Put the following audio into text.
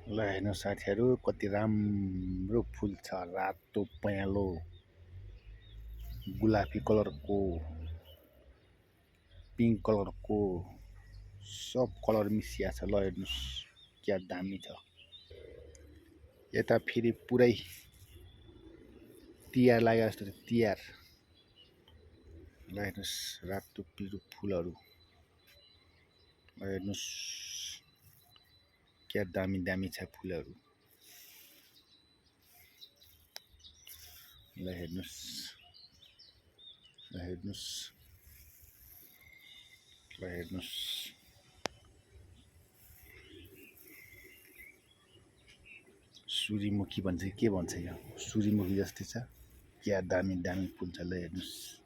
ल हेर्नु साथीहरू कति राम्रो फुल छ। रातो पहेँलो गुलाबी कलरको पिङ्क कलरको सब कलर मिसिया छ। ल हेर्नुहोस् क्या दामी छ। यता फेरि पुरै तिहार लाग्यो जस्तो छ। तिहार ल हेर्नुहोस् रातो पिरो फुलहरू। ल हेर्नुहोस् क्या दामी दामी छ फुलहरू। ल हेर्नुहोस् ल हेर्नुहोस् ल हेर्नुहोस् सूर्यमुखी भन्छ के भन्छ यो सूर्यमुखी जस्तै छ। क्या दामी दामी फुल छ। ल हेर्नुहोस्।